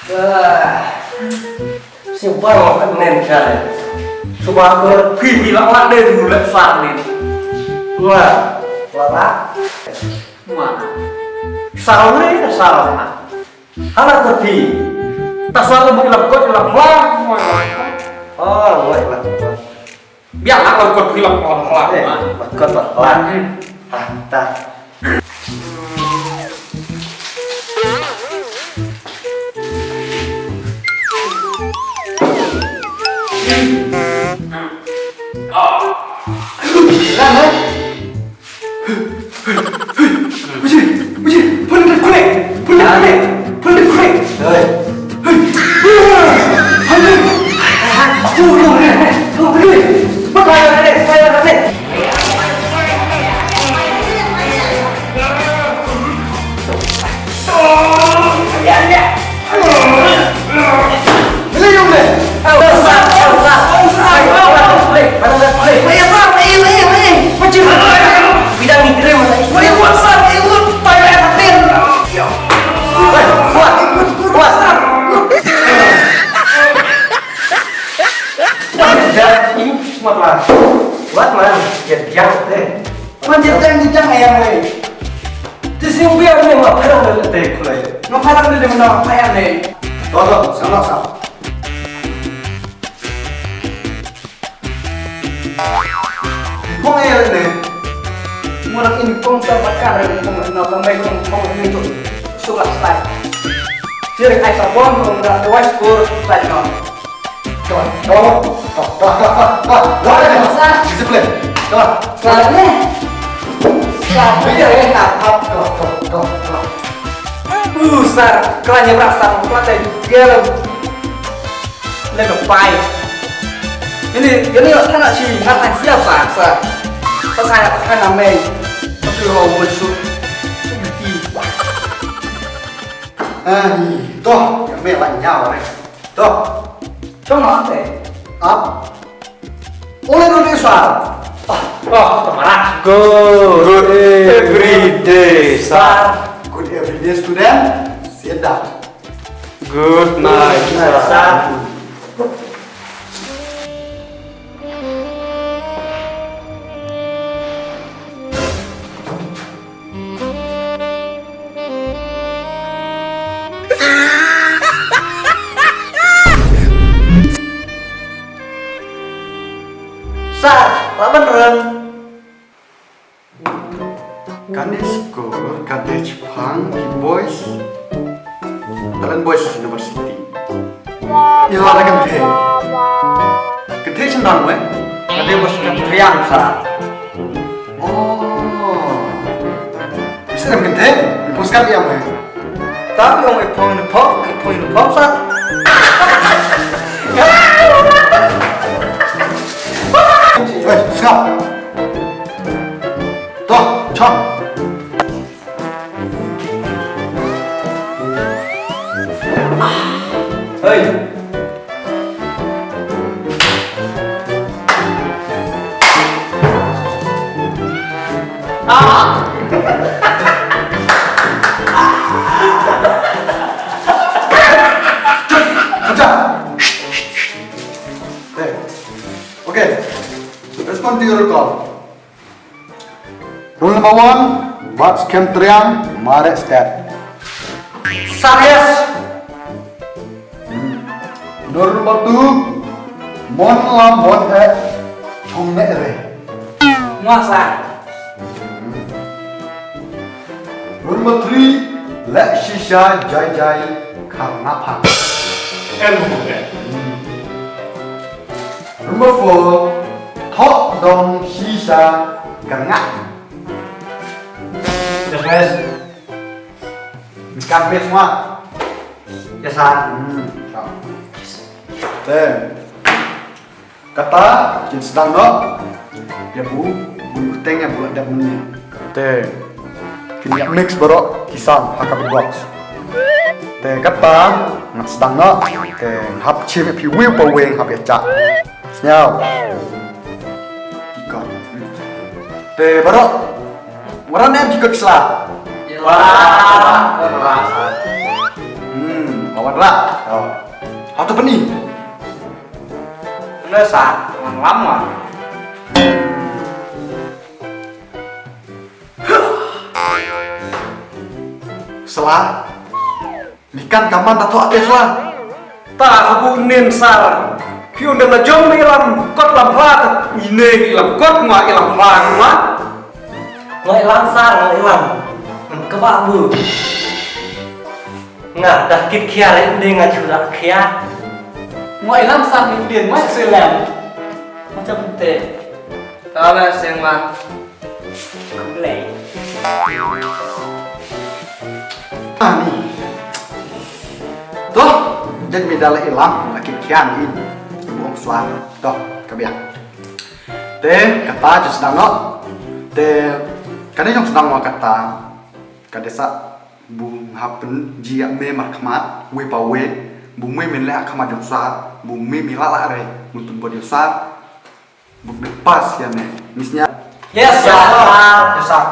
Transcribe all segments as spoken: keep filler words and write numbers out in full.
Ah, shu bang ka nen ka ne. Shu bang ka phi phi lak lak de du lak sar ni. Wah, lak lak. Wah. Sar ni, sar ni. Hana ka phi. Ta sar ni, lak kot, lak lak. Wah. Oh, lak lak. Biang lah kau kau bilang kau lah. Eh, kau lah. Hmm. Ah, ta. Lah, eh. Wat man, jet jang te. Man jet jang, jet jang ayang le. Te sing biar ne ma parang de te kulai. Ma parang de mana payang ne. Tolong, sama sama. Kong ayang ne. Murang in kong sa bakar ne kong na tambai kong kong ne tu. Suka style. Jadi ai sabon kong da wise kur style no. Come on, come on. Come, come, come, come, come. Come on, come on. Discipline. Come on. Salah ni. Salah ni. Come on, come on, come on, come on. Uh, sar, kelan ïa bra sar, kelan ïa dia lem. Lem pai. Ini, ini tana si, ngatan siap sar, sar. Pas saya kan amai. Tapi lo musuh. Eh, toh, ya me lah nyawa. Toh. Cong ate. Ap. Ole no ne sar. Ah, ah, kamara. Good every day, sir. Good every day, student. Sit down. Good night, sir. Sir, la ban rem. Kane skul ka dei shaphang ki boys. Talent Boys University. Ïa la da kynthei. Kynthei shen dang wei. Ka dei bos ka triang sa. Oh. Bisa dang kynthei. Di postcard ïa wei. Tapi ong ipong ipong ipong ipong sa. Wei, sngap. Toh, chong. Hei. Ah. Hey. Okay. Respond to your call. Rule number one, wat skhem triang, mareh stet. Sarias. Rule number two, mon la mon eh, chong ne re. Ngasa. Rule number three, leh shisha jai jai khar ngapha. Number four, thok dong shisha kyrngah. Yes, miss. Miss Kat, miss ma. Yes, sir. Hmm, sure. Then, kata, kin sdang noh. Ïa bu, bu teng ïa bu la dep mynne. Te. Kin ïa mix baroh ki sound ha ka beatbox. Te kata, ngan sdang noh. Te hap chim ïa phi wei pa wei hap ïa chak. Sñiaw. Ki kot. Te baroh. Waran em ki kot sla. Wah. Hmm. Wan ra. Oh. Hato pyni. Nasa, ngan lama. Sla. Ni kan kaman ta thoh ate sla. Ta habu nin sar. Ki un da la jong ni lam kot lam hla ta. Ine lam kot ma ilam hla ma. Ngai lam sar ngai lam. Kaba bu. Nga dah kit khia re ding nga chura khia. Ngai lam sar ni din ngai selam. Macam te. Kala seng ma. Kumlei. Ani. Toh, jan mi dala ilang, aki kian in. Buang suar. Toh, kabiak. Te, kata je sedang no. Te, kane jong sedang no kata. Kade sa bu ngapen ji yak me markmat, we pa we. Bu me min le akmat jong suar. Bu me mi lala re. Muntun bod jong suar. Buk dek pas ya ne. Misnya. Yes, sir. Yes, sir.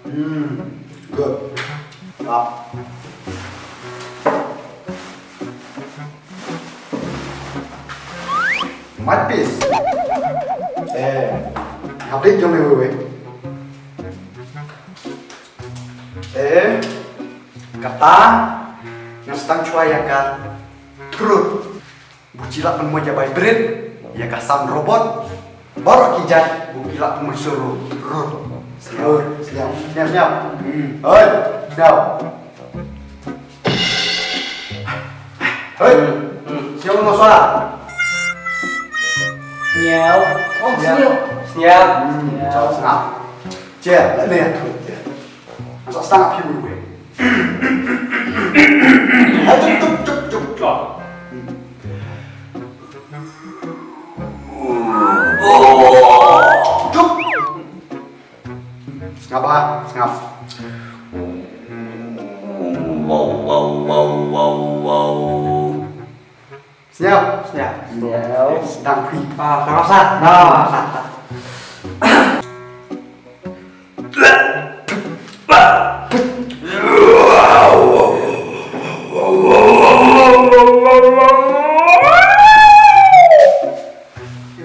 Hmm. Good. Up. Mat pis. Eh. Update jong me we we. Eh. Kata. Ngan sdang chwa ya ka. Truth. Bu ki lah pynmoi ïa bai brit, ïa ka sound robot. Baroh ki jait, bu ki lah pynmoi suru. Rur. Sniaw, sniaw, sniaw, sniaw. Hmm. Hoi, sniaw. Hoi. Hmm. Sniaw, no suara. Sniaw. Oh, sniaw. Sniaw. Hmm. Sniaw. Sniaw. Cia, leh ne. Sa stang ap hi wei wei. Ha, tuk, tuk, tuk, tuk, tuk. Tuk. Sngap, ha, sngap. Wow, wow, wow, wow, wow. Sniaw. Sniaw. Sniaw. Sdang phi. Ah, kharasa. Nah.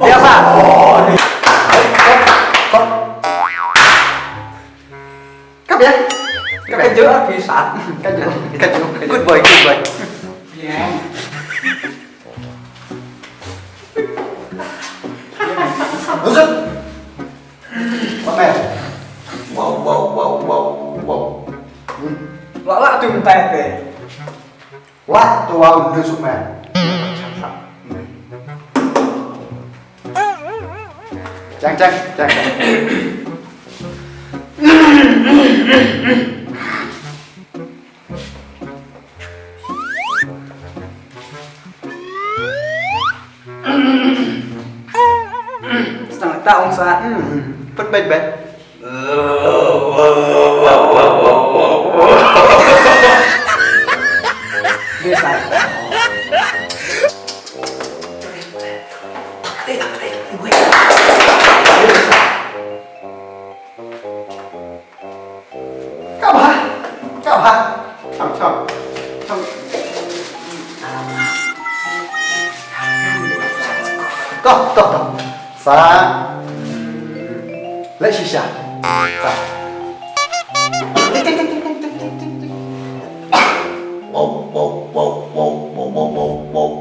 Biasa. Kap ya? Kap ya? Kejut lah, bisa. Kejut, kejut, kejut. Good boy, good boy. Ya. Listen. What man? Wow, wow, wow, wow, wow. Hmm. Lah, lah, tu minta ya, teh. Wah, tuan nusuk, man. Cang, cang, cang. Setengah tahun saat. Hmm, hmm. Pet baik, baik. Kaba, kaba. Chang, chang. Chang. Ko, ko, ko. Sa. Leh shisha. Sa. Wow, wow, wow, wow.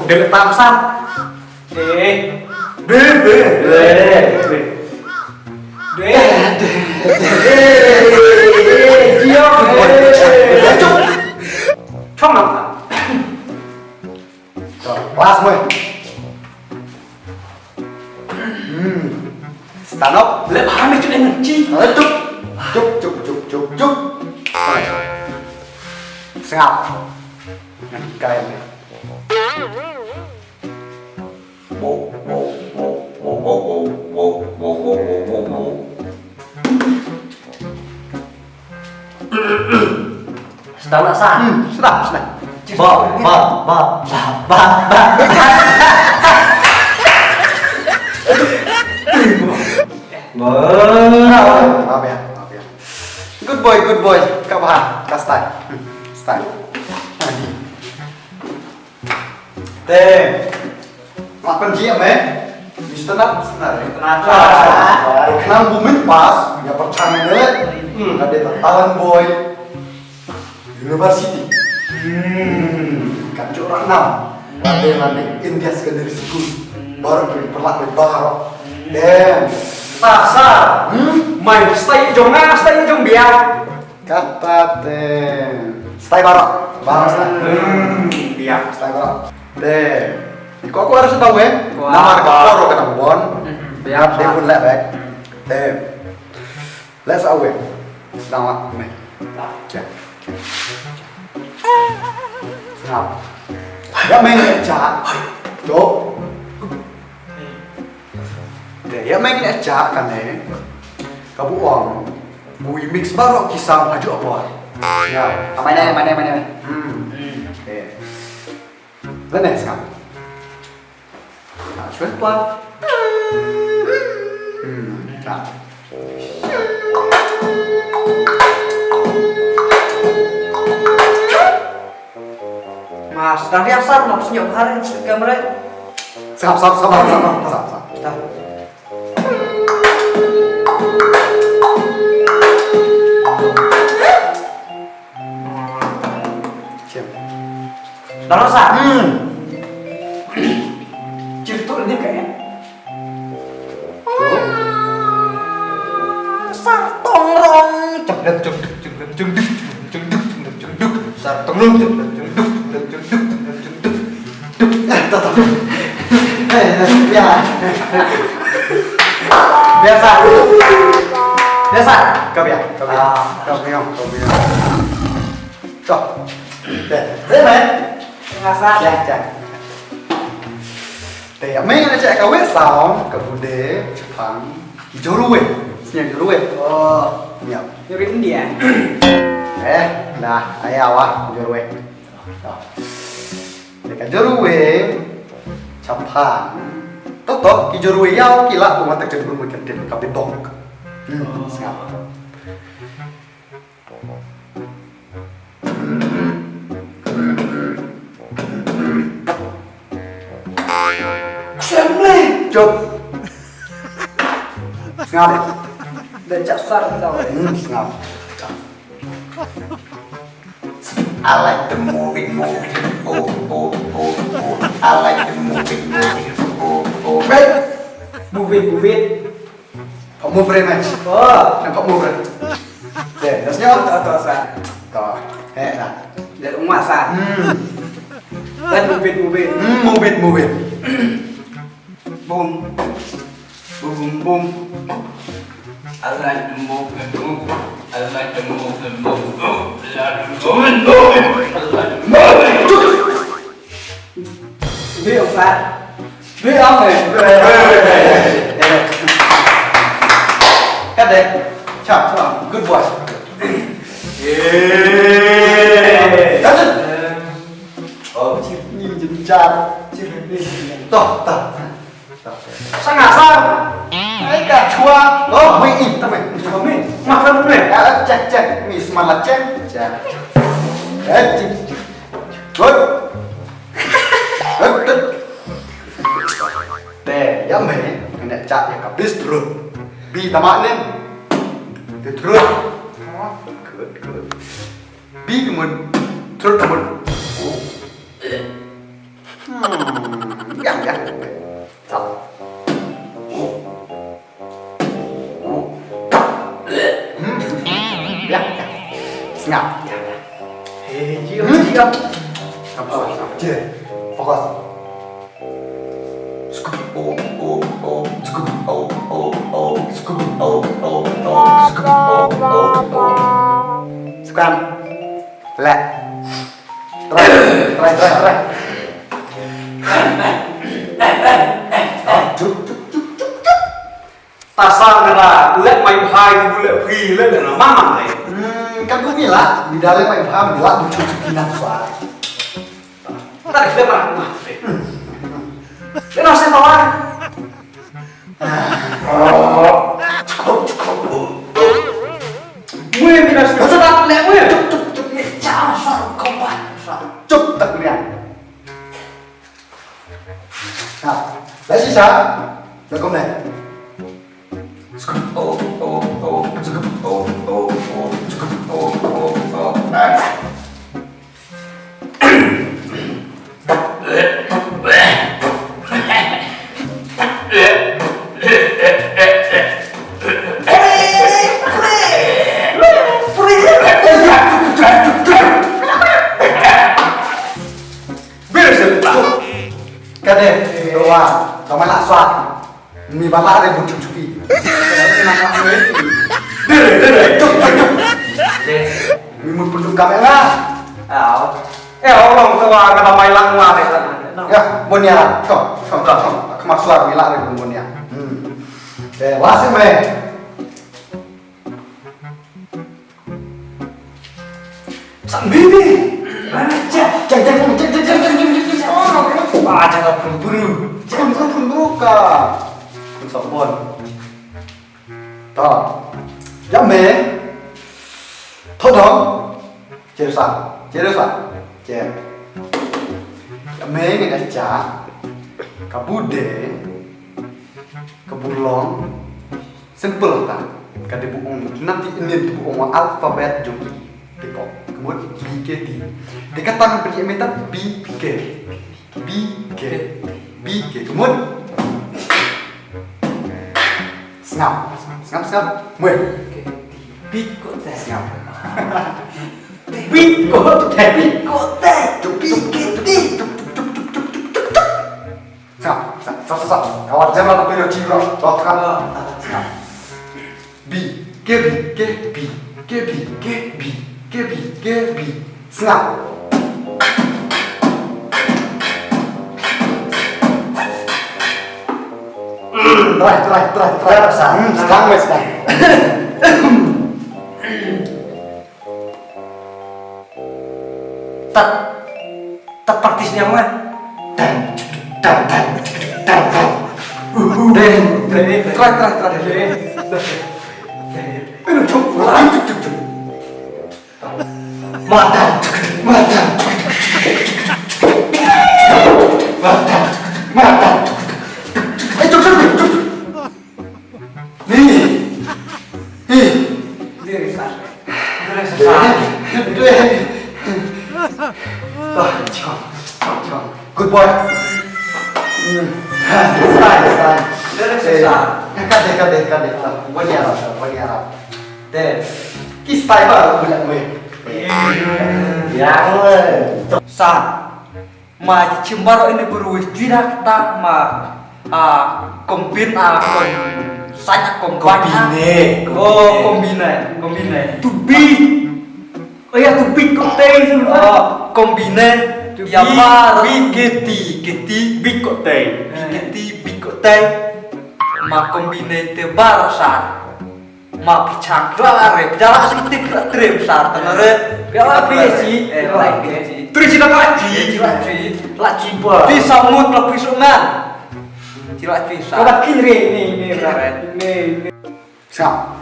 Dele tamsan. Eh. Be, be. Be, be. Be. Be. Be. Be. Be. Be. Chong lang. Kelas mo. Hmm. Stand up. Lep ha me chun energy. Chup. Chup, chup, chup, chup, chup. Sngap. Ngan kai me. Sedang nak sah. Hmm, sedang, sedang. Ba, ba, ba, ba, ba, ba. Ba. Ba, ba, ba. Good boy, good boy. Ka bha, ka style. Style. Te. Mak pynjia me. Mister Nat, Mister Nat. Mister Nat. Khnang bu min pass, ïa pyrchang ne. Hmm. Ka dei ta talent boy. University. Hmm. Kan jok ranam. Lane lane India Secondary School. Baroh ki pynlah ki baroh. Damn. Ta sa. Hmm? Mai style jong nga, style jong bia. Kata te. Style baroh. Baroh style. Hmm, bia. Style baroh. Te. Ko ko harus tahu eh. Wah. Namar ka por ka dang bun. Hmm, bia. Dia pun lek back. Te. Let's away. Selamat ni. Ya. Selamat. Ya main aja. Jom. Ya, ya main aja kan eh. Ka buong. Bui mix baroh ki sound aju apa. Ya. Mana mana mana. Hmm. Hmm. Eh. Lane sngap. Sngap, sngap, sngap. Hmm, sngap. Mas, dari asal mau senyum hari kamera. Sngap, sngap, sngap, sngap, sngap, sngap. Dah. Dah rasa? Hmm. Ciri tu ni kayaknya. Sar tong rong. Cek dan cek duk, cek dan cek duk, cek dan cek duk, cek dan cek duk. Sar tong rong, cek dan cek duk, cek dan cek duk, cek dan cek duk. Duk. Eh, tak, tak. Eh, eh, ya. Biasa. Biasa. Kau biar, kau biar. Ah. Kau biar, kau biar. Toh. Te, te me. Ngasa. Cek, cek. Te, me na cek ka wei sound, ka bude, chapang, jorwe. Snya jorwe. Oh. Nyap. Jorwe India. Eh, dah, aya wah, jorwe. Toh. Te ka jorwe, chapang. Toh, toh, ki jorwe ïaw, ki la, tu mata kedru me kedru, ka bedok. Hmm, sngap. Ksem le. Jop. Sngap. Dah cak sar tau. Hmm, sngap. I like the moving, moving, oh, oh, oh, oh. I like the moving, moving, oh, oh. Right. Moving, moving. Pop move very much. Oh. Nampak move. Deh, dah senyum. Toh, toh, sa. Toh. Eh, dah. Dah rumah sa. Hmm. Dan move it, move it. Hmm, move it, move it. Boom. Boom, boom, boom. I like to move and move. I like to move and move. I like to move and move. I like to move and move. Dei ong sa. Dei ong eh. Ka dei. Chap, chap. Good boy. Yeah. Ka dei. Oh, chip ni jemjar. Chip ni. Toh, toh. Sa nga sa. Ai ka chua. Oh, mi in ta mi. Chua mi. Ma ka mi. Ah, check, check. Mi sma la check. Check. Eh, check. Good. Good, good. Te, ïa me, ngin ïa chat ïa ka bistro. Bi tama nen. Te trut. Good, good. Bi kemun. Trut kemun. Hmm, ïa, ïa. Sap. Hmm. Ïa, ïa. Sngap. Ïa, ïa. Hei, jiam, hmm, jiam. Sngap, sngap, sngap. Jia. Fokus. Scoop. Oh, oh, oh. Scoop. Oh, oh, oh. Scoop. Oh, oh, oh. Scoop. Oh, oh, oh. Squat. Leh. Try, try, try, try. Ah, juk, juk, juk, juk, juk. Tasar kata, leh mai bha, bu leh phi, leh leh na, mang mang leh. Hmm, kan bu ngi lah, mi da leh mai bha, mi lah bu juk juk kinan suai. Tarik dia marah. Dia nak saya tahu. Cukup, cukup. Gue minta sudah tak boleh gue. Cukup, cukup, cukup. Jangan suara kau bah. Cukup tak boleh. Nah, dah sisa. Dah kau naik. Cukup. Oh, oh, oh. Cukup. Oh, oh, oh. Cukup. Oh, oh, oh. Nice. Ka dei, to wa, to ma la swat. Mi ba la re bun chup chupi. Dere, dere, chup, chup, chup. Mi mut pun ka me la. Aw. Eh, aw long to wa ka ta mai lang wa re. Ya, bun ya. Chom, chom, chom, chom. Ka ma swat mi la re bun bun ya. Hmm. Eh, wa se me. Sang bibi. Mana cek? Cek, cek, cek, cek, cek, cek, cek, cek. Oh, ah, jangan buru-buru. Jangan buru-buru ka. Sob bun. Ta. Ya me. Tho dong. Cer sa. Cer sa. Cer. Ya me ngi da cha. Ka bu de. Ka bu long. Simple ta. Ka dei bu ong, na ti Indian ti bu ong alphabet jong ki. Te ko. Ka mut B K T. Te kata ngan pynjah mynta B K. B K. B K. Ka mut. Sngap. Sngap, sngap. Mut. Big ko te. Sngap. Big ko te. Big ko te. B K T. Sngap, sngap, sngap, sngap. Awat jam lah tapi lo cibra. Sngap. Sngap. B, K B, K B, K B, K B, K B, K B. Sngap. Hmm, try, try, try, try. Hmm, sngap, sngap. Tat, tat praktis niam ngan. Tan, tan, tan, tan, tan. Deng, deng, try, try, try, deng. Aduh, cuk, lai, cuk, cuk, cuk. Matan, cuk, cuk, matan, cuk, cuk, cuk, cuk. Matan, cuk, cuk, matan, cuk, cuk, cuk. Eh, cuk, cuk, cuk, cuk. Ni. Ni. Diri sa. Diri sa. Diri. Diri. Ah, chong, chong, chong. Good boy. Hmm. Sai, sai. Diri sa. Eh, ka dei, ka dei, ka dei. Wan ïarap, wan ïarap. Dei. Ki style ba, boleh, weh. Yang, weh. Sa. Ma, ki chim baroh ine baroh, juda kata ma, ah, kombin, ah, kom-, sanya kombin, ah. Kombine, oh, kombine, kombine. To be. Oh ya, to be ko te, oh, kombine. To ya be, ba, be keti, keti, be ko te. Be keti, be ko te. Ma kombine te baroh sa. Ma pyrchang, pyrchang la re, pyrchang la sngewtip, pyrchang la trip, sa, tang re. Pyrchang la trip, eh, la trip. Trip sida la trip. La trip, la trip, ba. Ti samut la pyrchang man. Ti la trip, sa. Ka ba kin re, ni, ni, ni, ni. Sngap.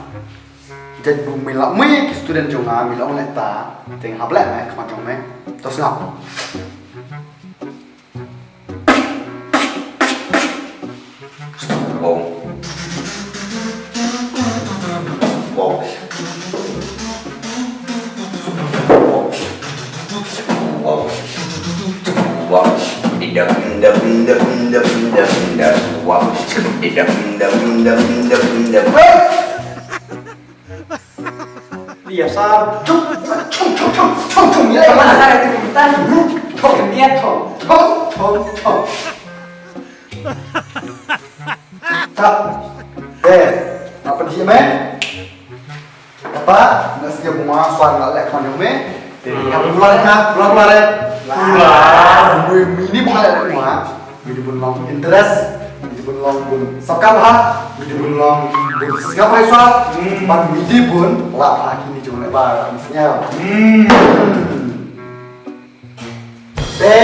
Jait bu me la, me ki student jong nga, me la ong leh ta, teng hap leh me, khmat jong me. To sngap. Biasa. Chung, chung, chung, chung, chung, chung. Ya, ya, ya, ya, ya. Thong, ya, thong. Thong, thong, thong. Tap. Eh, apa dia, meh? Apa? Nasi dia bunga suan nak lek kau ni, meh? Tengah bulan, ha? Bulan, bulan, eh? Bulan. Mini bulan, bulan. Mini bun long interest, mini bun long bun sap ka bha, mini bun long bun sngap rai swa, hmm, bad mini bun lah bha kini jong le ba mini sngap. Hmm. Te,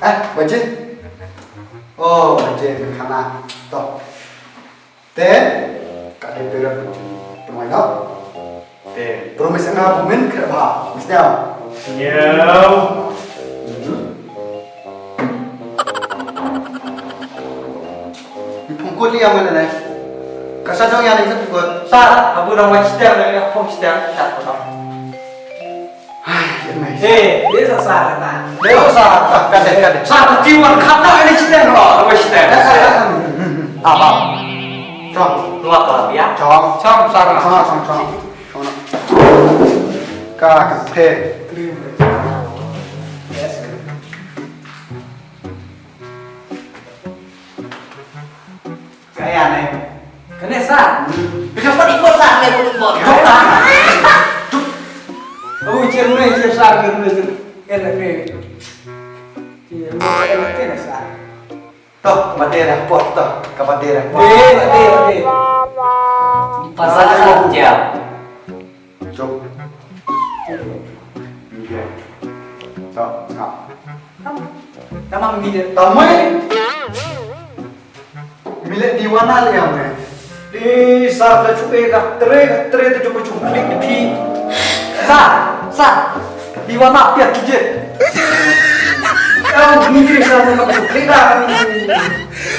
Eh, Baje. Oh, Baje, khana. To. Te, ka dei period pynwai noh. Te, promise nga bumin kre bha. Sñiaw. Sñiaw. Phi phong kut ïa nga ne. Ka sa dong ïa ni sa kut. Sa, abu dang wai stem ne, phong stem, sa kut. Ai, ïa me. Eh, dia sa sa kata. Dia sa, ka dei, ka dei. Sa ta tiwan kata ini stem lo, wai stem. Apa? Chong. Lu apa, ya? Chong. Chong, sa, chong, chong, chong. Ka, ka phe. Kaya ne. Kane sa. Bisa pat ikut sa, ne ikut ikut. Jom sa. Oh, cer ne, cer sa, cer ne, cer. Ele ne. Cer ne, ele ne sa. Toh, ka ba dei report toh, ka ba dei report. Dei, dei, dei. Pasal sa jam. Chop. Toh, ngap. Tamam ni dia. Tamai. Mile diwana liam ne. Di sa ka chu e ka tre, ka tre tu chu chu klik di phi. Sa, sa. Diwana pia kije. Em, ni kiri sa ne ka chu klik da.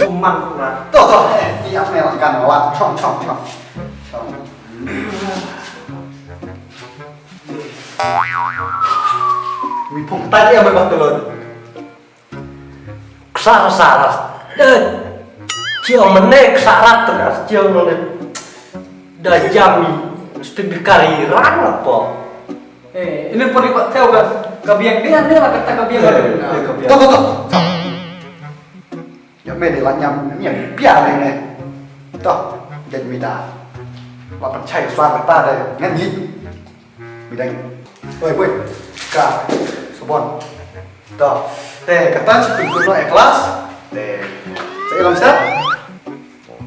Suman kurang. Toh, toh. Eh, dia me kan wa chong chong chong. Chong. Mi phong ta dia me ba tulon. Ksara sara. Eh, ci ong mene ksara tengah ci ong mene. Da jam ni mesti bikari rang apa? Eh, ini perlu buat tahu kan? Kabiang dia ni lah kata kabiang. Eh, eh, kabiang. Toh, toh, toh. Ya me de la nyam nyam pia de ne. Toh, jadi mida. Wa pen chai swa kata de ngan ni. Midang. Oi, boy. Ka. Sobon. To. Te, kata si pun kuno e kelas. Te. Sa ilang sa.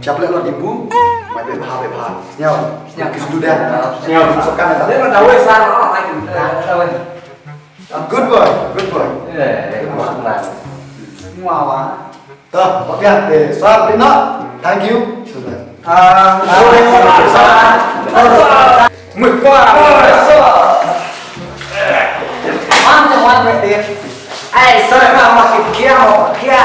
Siap lek lo ibu. Mai be bha, be bha. Sñiaw. Sñiaw. Ki student. Sñiaw. Sokan ta. Dia dah wei sa. Dah wei. Good boy, good boy. Eh, good boy. Semua wa. Dah, pakai te sar pina. Thank you. Sudah. Ah, sorry, sorry, sorry. Mukwa. Ang jawab betul. Ai, sorry, ma, ma, kia, ma, kia.